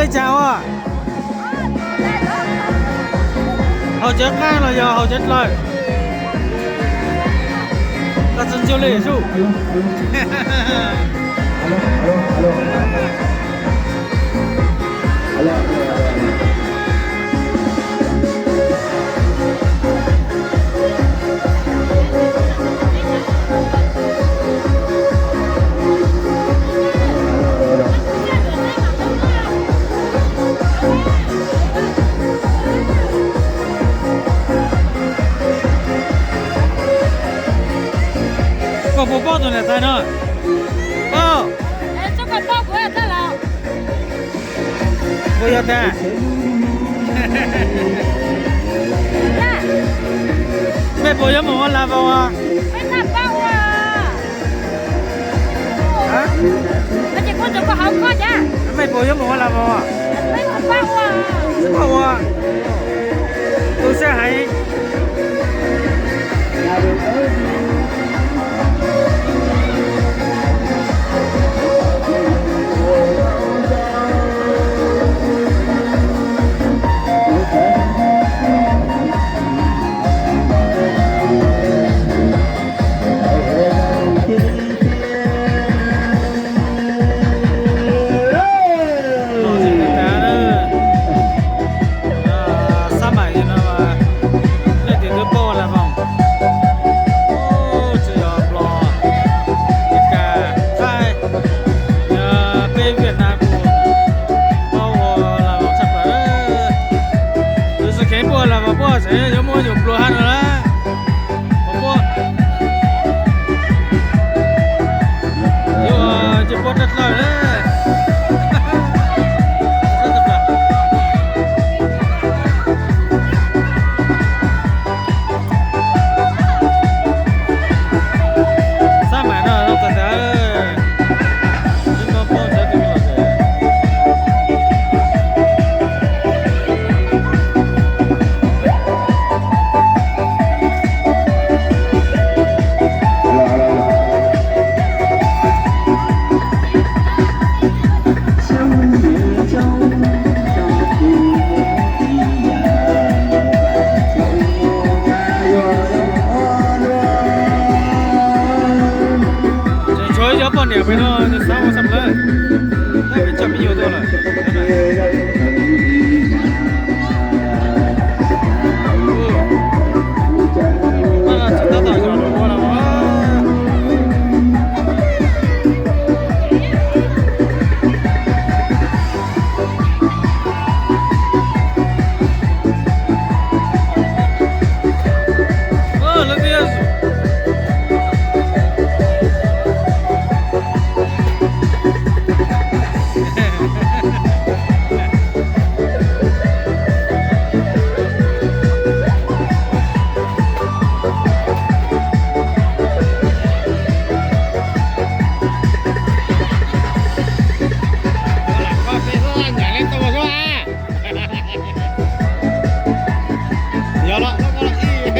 Cas ua haus cawv qaij los yog haus cawv dlawg? Koj tsis ntsuj li zuj. Koj puas paub tus niam tais no? Paub. Puas yog tag? Mej puas yuav mus ua las vaus os? Mej puas yuav mus ua las vaus os? Tsis pom ua. Tus sij hawm. Sab maim no leej twg twb paub ua las vaus. Tsis yog Nplog, Meskas, Thaib, yog peb Viaj Nam kuj paub ua las vaus tshaj plaws. Tus xwm kheev puaj las vaus puaj tseem yuav muab yus pluag hab no lawm. Puaj, yuav ua ncej puab raj dlawg na. Sab maim no zoo tag tag. Tseem tshuav ib cov poj niam pem no nws xav ua xam lawm, peb coj me nyuam tuaj lawm. Yog los, ib,